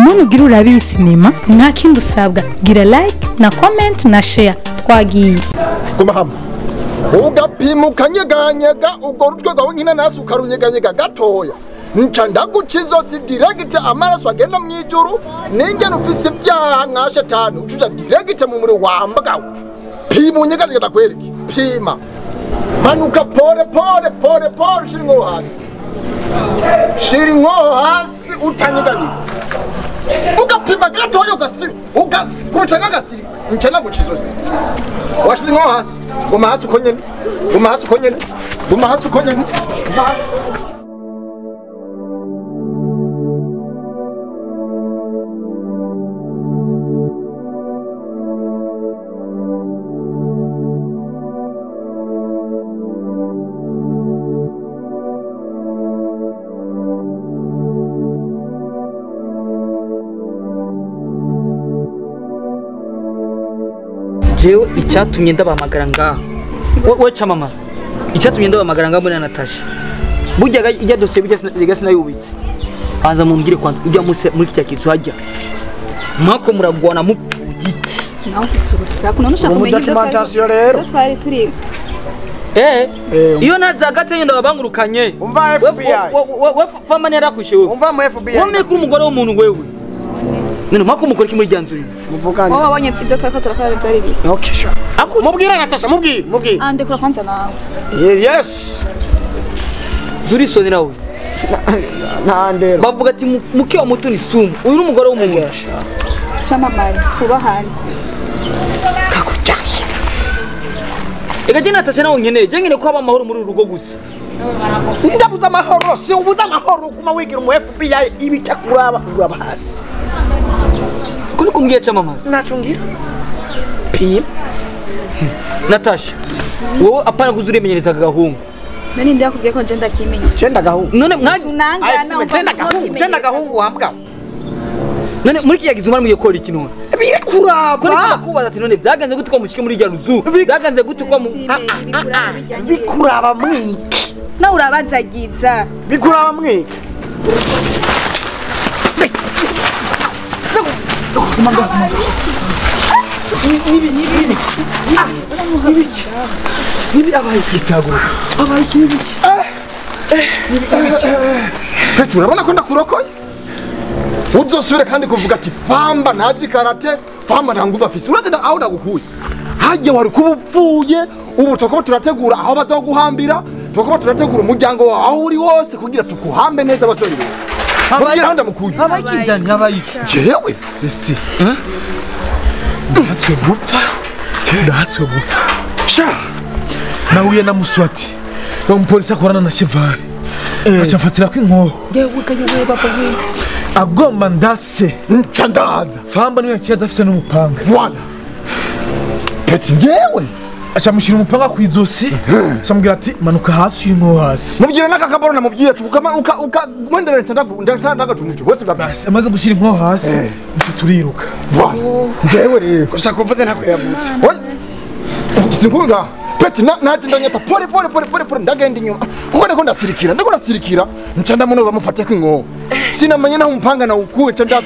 Muntu ugira urabe sinema, nta kindi usabwa, gira like na comment na share. Twagiye. Guma hamwe. Ugapima ukanyeganyega ubwo rutwe rwawe nk'inanasi ukarunyeganyega gatoya. Nca ndaguca izosi direct amaraso agenda mu ijuru, ningene ufise ivyaha nka shetani ucuja direct mu muriro wambagawe. Pima unyeganyega ndakwereke. Pima. Manuka pole pole pole pole shira inkoho hasi. Shira inkoho hasi utanyeganyega. Ugapima gatoya ugasiri ugasikubita nk'agasiri nca ndaguca izosi. Washize inkoho hasi. Guma hasi uko nyene. Guma hasi uko nyene. Guma hasi uko nyene. Jewe icyatumye ndabahamagara ngaha we camamara icyatumye ndabahamagara ngaha muri Natasha burya ijya dosiye burya ziga sinayubitse banza mumbwire kwanza ujya muse muri kicya kizu hajya mwako muragwana mupfuye iki nawe ufise urusaku none ushaka kumenya ibyo rero twari turi iyo nazagate ndababangurukanye umva FBI we famani yarakwishe wewe umva mu FBI womeye kuri umugore w'umuntu wewe none mwako mukora iki muri ryanzuri muvugane wowe wabonye ibyo twari turakora byari bibi. Okay sure. Mubwire Natasha mubwire. Ah ndekura kwanza nawe. Yes. Zuri soni nawe. Na ndero. Bavuga ati muke wa mutu ni sumu. Uyu n'umugore w'umuntu. Chamamare twubahane. Kakujyaye. Ega je Natasha nawe nkeneye je nkene ko haba amahoro muri urugo gusa. Ndabuza amahoro si ubuza amahoro kuma wigira umu FBI ibitakuraba uraba hasi. Kuri kumbwiye chamamare. Nacungira. Pima. Natasha, wowe apana kuzuremenyereza agahungu. Nani ndiye akubwiye ko nje ndakimenya. Je ndagahungu. None tunangana je ndagahungu, je ndagahungu wambwa. None muri kiya gizu mari gukora iki none? Bikuraba. Kuri kubaza ati none byaganze gute ko mushike muri rya ruzu? Byaganze gute ko bikuraba mwiki. Na urabazagiza. Bikuraba mwiki. Nibi abaye abaye iki nibiki Petro urabona ko ndakurokoye uzosubire kandi kuvuga ati famba ntazi karate famba nta nguvu afise urazi aho ndagukuye hajya wari kuba upfuye ubu tuko turategura aho bazoguhambira tuko turategura umuryango wawe aho uri wose kugira tukuhambe neza basore mubwira aho ndamukuye habaye iki Dani habaye iki jewe esti ndahatswe gupfa ndahatswe gupfa sha nahuye na Muswati wa mupolisi akorana na Chevali aca ko inkoho agomba ndase nca ndaza famba niwe yakiyaza afise n'umupanga voilà peti njyewe aca mushyira umupanga ku izosi aca ati manuka hasi uri inkoho hasi mubwira n'akakabaro namubwiye ati uka mwendera nca ndagatumuje bose basi amaze gushyira inkoho hasi nca turiruka voilà njyewe rero gusa kuvuze ntako yavutse sinkunga peti naje ndanyata pole pole pole pole pole ndagenda inyuma kuko ndako ndasirikira nca ndamuna bamufatiye ko inkoho sinamenye naho umupanga nawukuye nca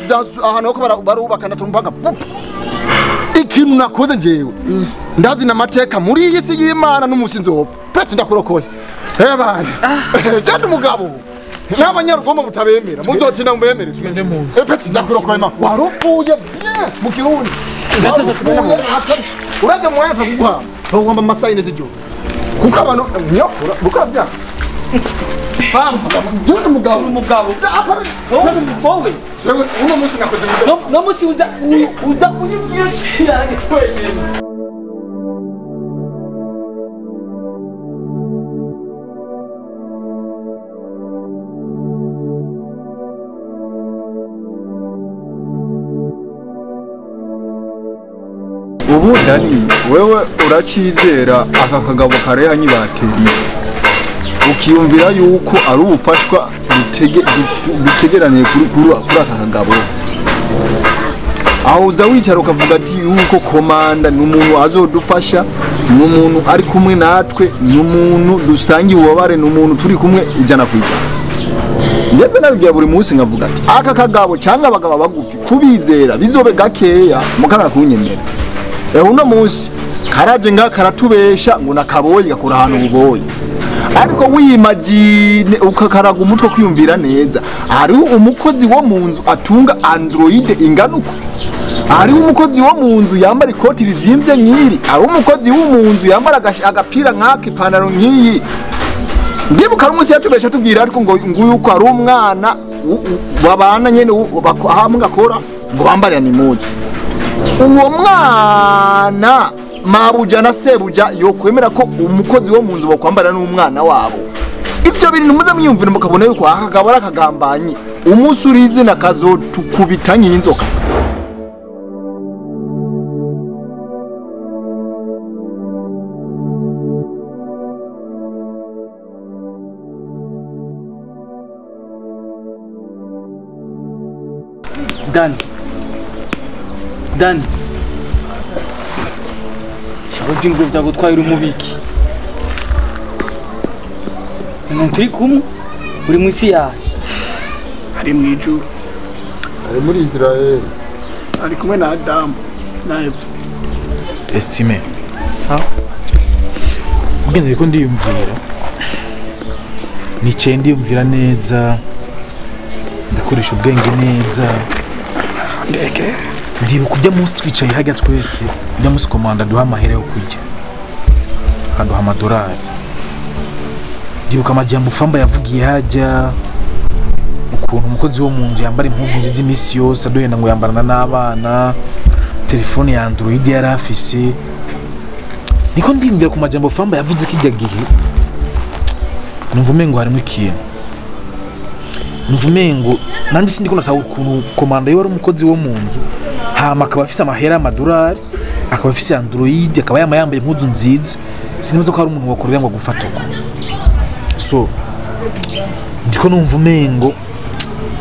ahantu ho barubaka ndatura umupanga vupa ikintu nakoze njyewe ndazi n'amateka muri iyi si y'Imana n'umunsi nzopfa peti ndakurokoye bana jandi umugabo n'abanyarugomba mutabemera muzotinda mubemere tugende mu nzu peti ndakurokoye ma warupfuye bien mu kirundi uraje mwanya kuguha bagomba amasaha z'ijoro kuko abantu nyokora bukabya famba umugabo umugabo wowe jewe uno munsi nakoze no munsi uza kunyivira wenyine. Ubu Dani wewe uracizera aka kagabo kareha nyibateri ukiyumvira yuko ari ubufashwa dutegeraniye kuri aka kagabo aho uza wicara ukavuga ati yuko komanda ni umuntu azodufasha ni umuntu ari kumwe natwe ni umuntu dusangiye ububabare ni umuntu turi kumwe 100%. Njyewe nabibwira buri munsi nkavuga ati aka kagabo cyangwa abagabo bagufi kubizera bizobe gakeya mukana kunyemera. Uno munsi karaje nga karatubesha ngo nakaboye gakora ahantu buboye. Ariko wimagine ukakaraga umutwe kwiyumvira neza, hari umukozi wo mu nzu atunga Android inganuko, hari umukozi wo mu nzu yambara ikoti rizimvye nk'iri, hari umukozi wo mu nzu yambara agapira nk'aka ipantaro nk'iyi. Ndibuka umunsi yatubesha tubwira ariko ngo nguyu ko ari umwana babana nyene hamwe akora ngo bambarira ni muzu. Uwo mwana mabuja na sebuja yokwemera ko umukozi wo mu nzu bakwambara n'umwana wabo. Ivyo bintu muze mwiyumvira mukabona yuko akagabo ari akagambanyi, umunsi urize nakazotukubita nk'inzoka. Dani. Dani. Shaho by'ingo byagutwaye uri mubiki. Umuntu turi kumwe uri mu isi yawe. Ari mu ijuru. Ari muri Israel. Ari kumwe na Adamu na Eva. Estime. Ha? Ugende ko ndiyumvira. Nicaye ndiyumvira neza. Ndakoresha ubwenge neza. Ndeke. Ndibuka ujya munsi twicaye hajya twese, ujya munsi komanda duha amahera yo kurya. Akaduha amadorari. Ndibuka amajambo Famba yavugiye hajya, ukuntu umukozi wo mu nzu yambara impuzu nziza iminsi yose, aduhenda ngo yambarana n'abana, telefone ya Android yari afise. Niko ndiyumvira ku majambo Famba yavuze kijya gihe. Numva umengo harimo ikintu. Numva umengo nandi sindi ko natawe ukuntu komanda yo ari umukozi wo mu nzu, hama akaba afise amahera amadorari, akaba afise Android, akaba yambaye impuzu nziza. Sinibaza ko hari umuntu wakorera ngo agufate uko. So ndiko numva umengo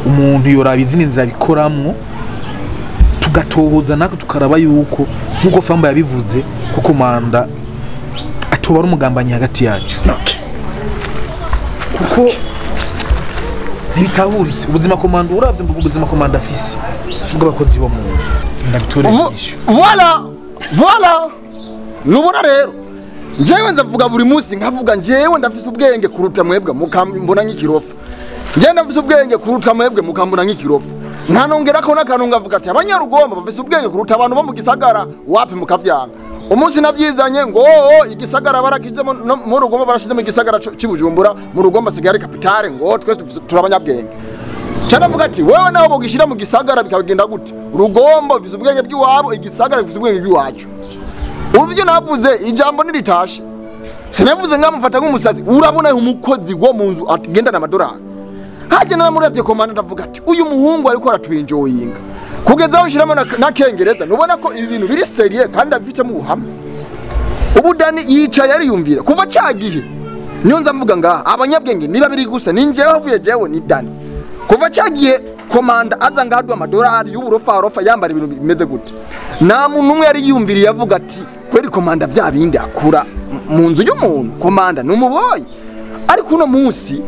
umuntu yoraba izindi nzira bikoramwo, tugatohoza natwe tukaraba yuko nkuko Famba yabivuze ko komanda atoba ari umugambanyi hagati yacu. Kuko ntibitahuritse ubuzima komanda uravye mvuga ubuzima komanda afise subwo abakozi bo mu nzu ndabitoresha. Voilà, voilà. Nubona rero njyewe ndavuga buri munsi nkavuga njyewe ndafise ubwenge kuruta mwebwe mukambona nk'ikirofa. Njyewe ndafise ubwenge kuruta mwebwe mukambona nk'ikirofa. Nkanongera ko nakantu ngavuga ati abanyarugomba bafise ubwenge kuruta abantu bo mu gisagara wapi mukavyanga. Umunsi navyizanye ngo igisagara barakizemo mu rugomba barashizemo igisagara cy'Ibujumbura mu rugomba sigari kapitale ngo twese turabanyabwenge. Cyanavuga ati wewe naho bogishira mu gisagara bikagenda gute? Rugomba bifise ubwenge bw'iwabo, igisagara bifise ubwenge bw'iwacu. Uvyo navuze ijambo niritashe. Sinavuze ngamufata nk'umusazi. Urabona umukozi wo mu nzu agenda na amadorari. Haje namuravye komanda ndavuga ati uyu muhungu ariko aratwinjoyinga. Kugeza aho nshiramo na kengereza nubona ko ibi bintu biri seriye kandi afite mu buhamya. Ubu Dani yicaye ariyumvira kuva cyagihe. Niyo nza mvuga ngaha abanyabwenge niba biri gusa ninjewe havuye jewe ni Dani. Kuva cyagiye komanda aza ngadwa amadorari y'uburofa rofa yambara ibintu bimeze gute. Nta muntu umwe yari yumviriye avuga ati kweri komanda vya bindi akura mu nzu y'umuntu komanda numuboye. Ariko uno munsi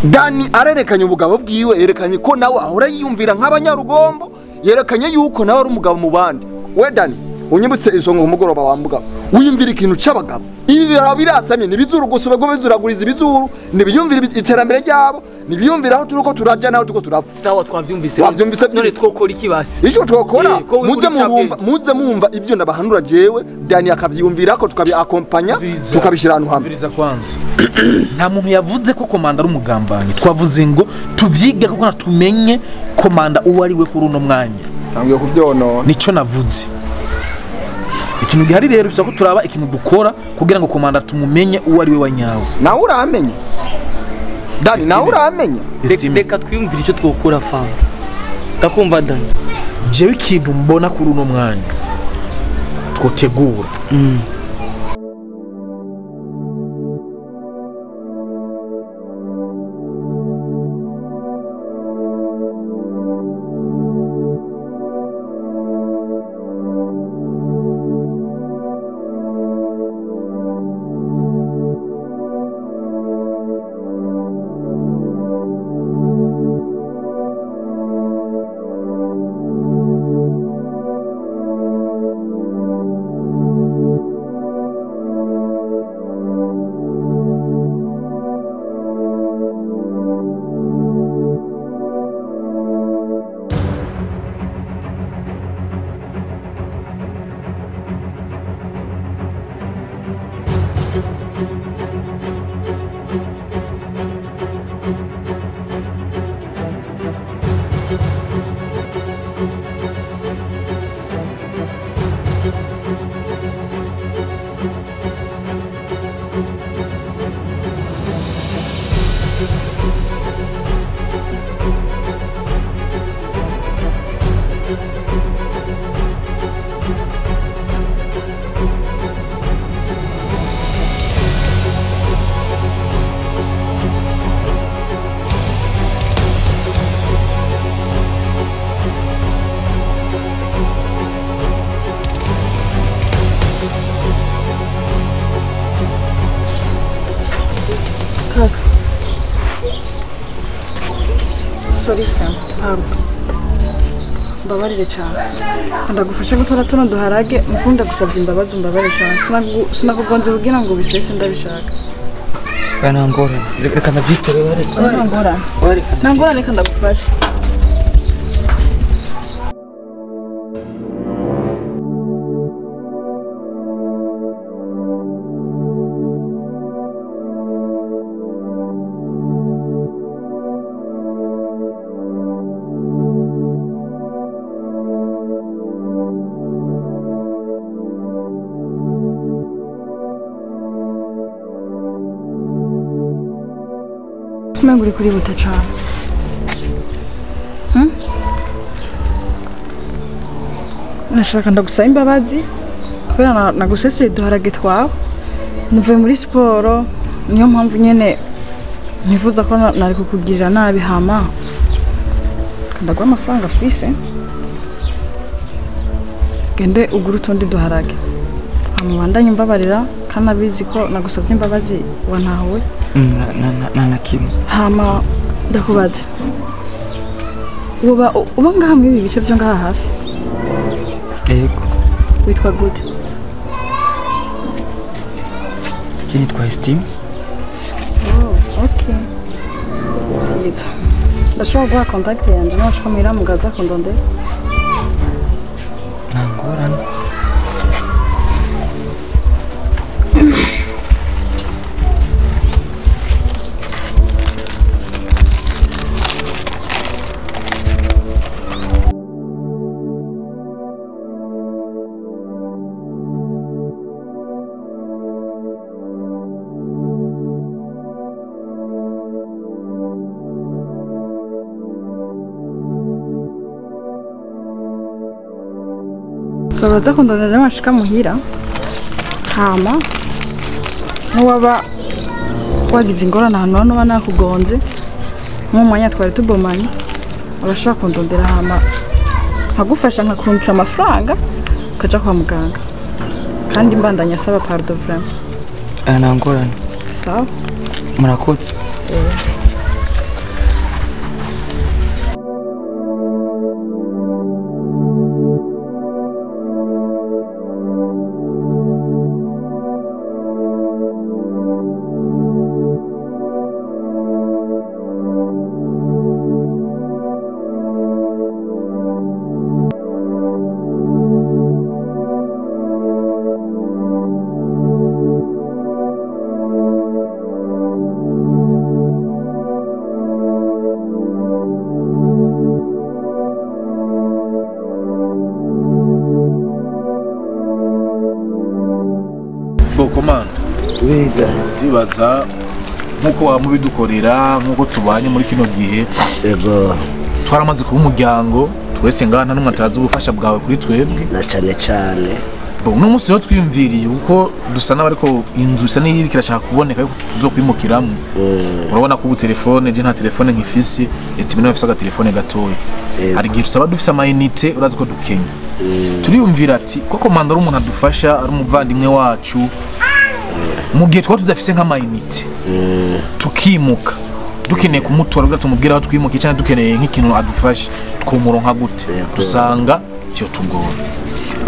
Dani arerekanye ubugabo bwiwe, yerekanye ko nawe ahora yiyumvira nk'abanyarugombo, yerekanye yuko nawe ari umugabo mu bandi. We Dani unyibutse isonga umugoroba wambuga wiyumvira ikintu c'abagabo. Ibi birasamye nibizuru gusa ubwo bizuraguriza ibizuru, nibiyumvira iterambere ryabo, nibiyumvira aho turuko turaja naho tuko turapfa. Sawa twavyumvise. Wavyumvise none twokora iki basi? Ico twokora muze mumva ivyo ndabahanura jewe Dani akavyumvira ko tukabi akompanya tukabishira ahantu hamwe. Mviriza kwanza. Nta muntu yavuze ko komanda ari umugambanyi. Twavuze ngo tuvyige kuko natumenye komanda uwo ari we kuri uno mwanya. Ntangiye kuvyonona. Nico navuze. Ikintu gihari rero bisaba ko turaba ikintu dukora kugira ngo komanda tumumenye uwo ari we wanyawe. Nawe uramenye. Dani nawe uramenye. Reka twiyumvire icyo twokora Famba. Ndakumva Dani. Jewe ikintu mbona kuri uno mwanya twotegura. Sorry pardon. Mbabarire cyane. Ndagufasha gutora tuno duharage mukunda gusabye imbabazi mbabarire cyane. Sinakugonze kugira ngo bisese ndabishaka. Kana ngora. Reka ndabyitore bare. Ngora. Nangora reka ndagufasha. Uri kurihuta cyane. Nashaka ndagusaba imbabazi kubera naguseseye duharage twawe. Muvuye muri siporo niyo mpamvu nyene ntifuza ko nari kukugirira nabi hama. Ndaguha amafaranga afise. Gende ugure utundi duharage. Amubandanye imbabarira kandi abizi ko nagusabye imbabazi wantahuwe. Na kimwe. Hama ndakubaza. Uba ngaha muri ibi bice byo ngaha hafi? Yego. Witwa gute? Nitwa Esteem. Oh, okay. Byiza. Ndashobora guha contact yanjye nashaka muhira mugaza kundondera. Nta ngorane. Baza kundondera bashika muhira hama n'uwaba wagize ingorane ahantu hano banakugonze mu mwanya twari tubomanye abashaka kundondera hama nkagufasha nkakurungikira amafaranga ukaja kwa muganga kandi mbandanya asaba pardon vraiment. Nta ngorane. Sawa. Murakoze. Ndibaza nkuko wamubidukorera nkuko tubanye muri kino gihe. Yego. Twaramaze kuba umuryango twese ngaha nta numwe atazi ubufasha bwawe kuri twebwe. Na cyane cyane. Bon, uno munsi rero twiyumviriye kuko dusa n'abariko inzu isa n'iriko irashaka kuboneka yuko tuzokwimukiramo. Urabona ko ubu telefone je nta telefone nkifisi, eti mwe afise agatelefone gatoya. Hari igihe tusaba dufise amayinite urazi ko dukenya. Turiyumvira ati ko komanda ari umuntu adufasha ari umuvandimwe wacu. Mu gihe twari tudafise nk'amayinite tukimuka dukeneye kumutora kugira tumubwire aho twimukiye cyangwa dukeneye nk'ikintu adufashe twumuronka gute dusanga cyo tugora.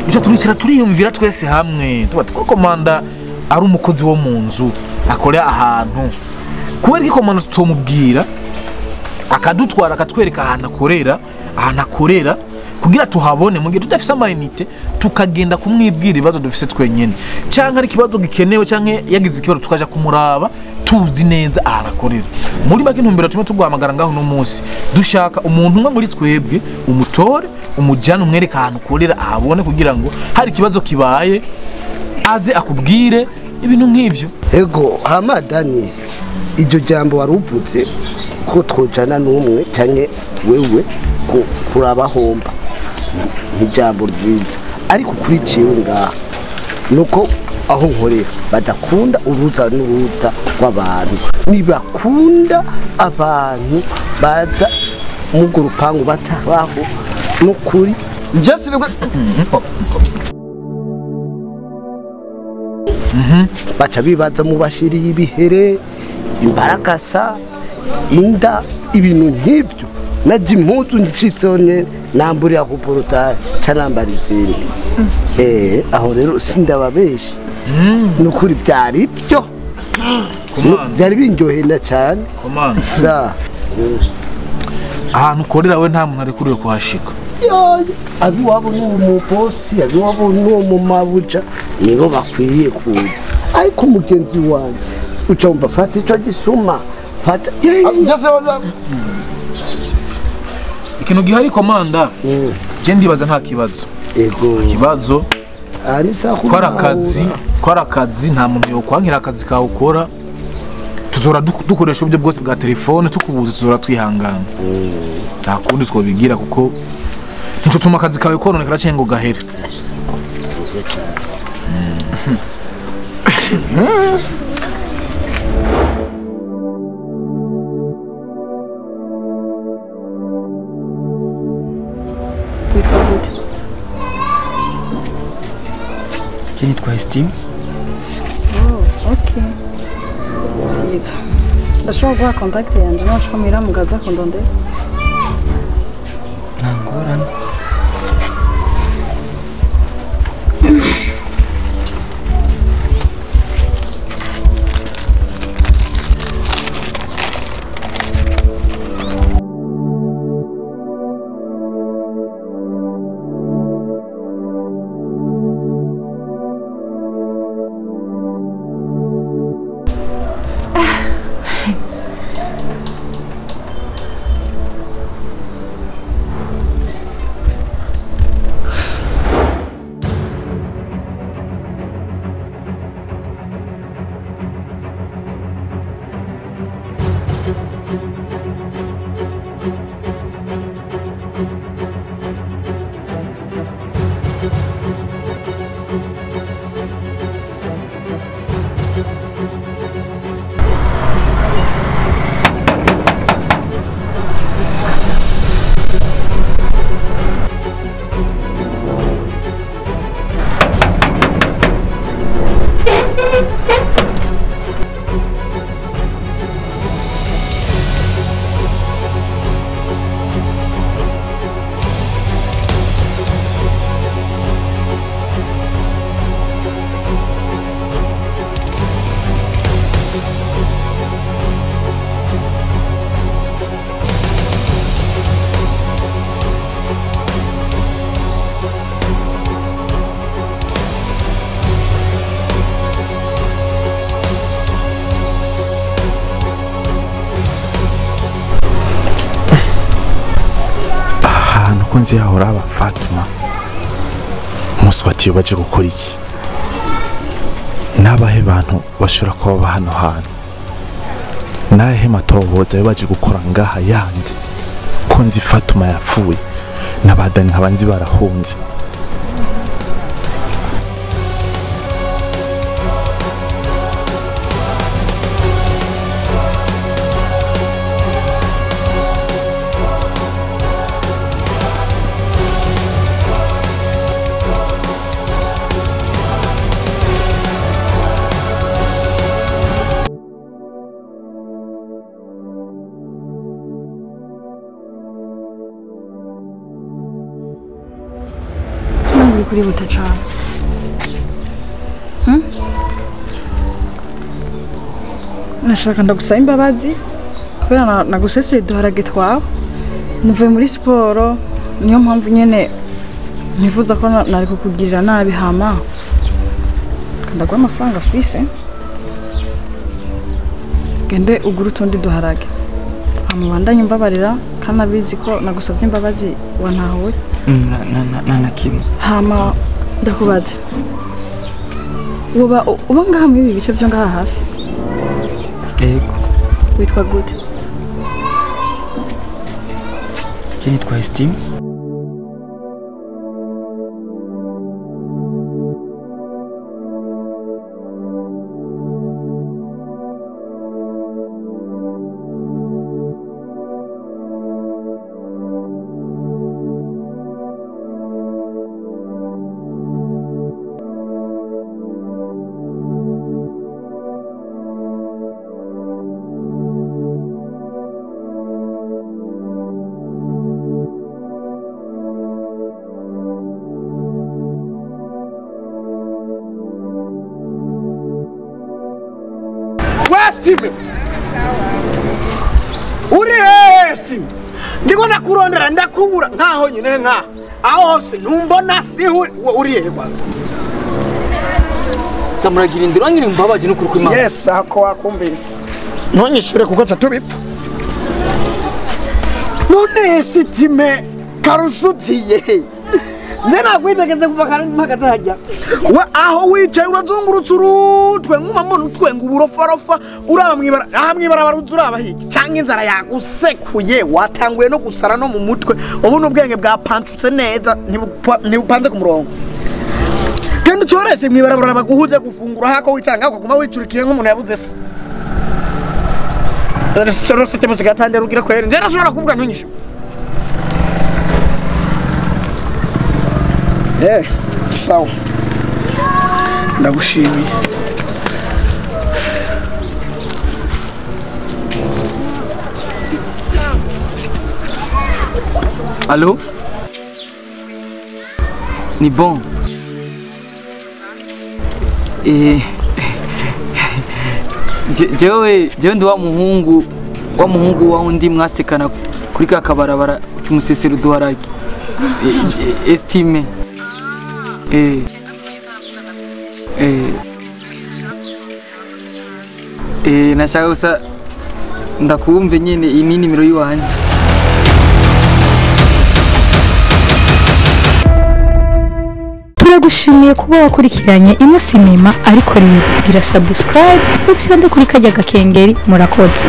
Icyo turicara turiyumvira twese hamwe tuba ko komanda ari umukozi wo mu nzu akora ahantu kubera ko komanda tutomubwira akadutwara akatwereka ahantu akorera kugira tuhabone mu gihe tudafise amayinite tukagenda kumwibwira ibibazo dufise twenyene cyangwa ari ikibazo gikenewe cyangwa yagize ikibazo tukaja kumuraba tuzi neza ahakorera. Muri make intumbero tumwe tuguhamagara ngaho no munsi dushaka umuntu umwe muri twebwe umutore umujyane umwereka ahantu ukorera ahabone kugira ngo hari ikibazo kibaye aze akubwire ibintu nk'ivyo. Ego hamadani iryo jambo waruvutse ko twojana n'umwe cyane wewe kurabahomba n'ijambo ryiza ariko kuri jewe ngaha nuko aho nkorera badakunda uruza n'uruza rw'abantu nibakunda abantu baza mu rupangu batabaho n'ukuri baca bibaza mu bashiriye ibihere imbarakasa inda ibintu nk'ibyo. Naje impuzu ngicitseho nyene namburira ku portail ca nambara izindi. Aho rero sindababesha. Nukuri byari byo. Byari binjoheye na cyane. Komanda. Sa. Ahantu ukorera we nta muntu arekuriwe kuhashika. Abiwabo n'uwo mubosi, abiwabo n'uwo mumabuja nibo bakwiye kuza. Ariko mugenzi wanjye uca wumva fata ico gisuma fata. Ikintu gihari komanda. Je ndibaza nta kibazo. Ego. Kibazo. Ari sa Kora akazi nta muntu yokwankira akazi kawe ukora. Tuzora dukoresha uburyo bwose bwa telefone tukubuza tuzora twihangana. Nta kundi twobigira kuko ntitutuma akazi kawe kononekara cyangwa ngo gahere. Witwa gute? Je nitwa Estime. Oh, okay. Byiza. Ndashobora guha contact yanje nashaka muhira mugaza kundondera. Nta ngorane. Nzi yahora aba Fatuma umuswati baje gukora iki nabahe bantu bashobora kuba hano hantu nahe matohoza baje gukora ngaha yandi ko nzi Fatuma yapfuye nabadani nkabanzi barahunze. Kurihuta cyane. Nashaka ndagusaba imbabazi kubera naguseseye duharage twawe. Muvuye muri siporo niyo mpamvu nyene nifuza ko nari kukugirira nabi hama. Ndaguha amafaranga afise. Gende ugure utundi duharage. Hama ubandanye umbabarira kandi abizi ko nagusavye imbabazi wantahuye. Na kimwe. Hama ndakubaze. Uba ngaha muri ibi bice byo ngaha hafi? Yego. Witwa gute? Je nitwa Estime. Westime uri hehe Stime ndiko ndakurondera ndakubura nkaho nyine nka aho hose ntumbona siho uri hehe kwanza Zamuragira indiro ngira imbabaje n'ukuri kw'Imana. Yes ako wakumvise ntonyishure kuko ca tubipfa none Stime karusutiye ndenakwitegeze kuva kare mpagaze hajya we aho wicaye urazungurutse urutwe nkuma muntu utwenga uburofarofa uraba mwibara aha mwibarabara uza uraba hirya cyangwa inzara yagusekuye watanguye no gusara no mu mutwe ubu n'ubwenge bwapancutse neza ntibupanze ku murongo genda ucorese mwibarabara baguhuze gufungura hako wicara ngaho ukaguma wicurikiye nk'umuntu yabuze se Rero musigaye atangira ugira kweri njye nashobora kuvuga ntunyishe sawa ndagushimiye Allo? Ni bon. Jewe ndi wa muhungu wa undi mwasekana kuri ka kabarabara cy'umusesero duharage. Estime. Nashaka gusa ndakumve nyene iyi ni nimero yiwanje. Turagushimiye kuba wakurikiranye ino sinema ariko rero gira subscribe ufyonde kuri kajya gakengeri murakoze.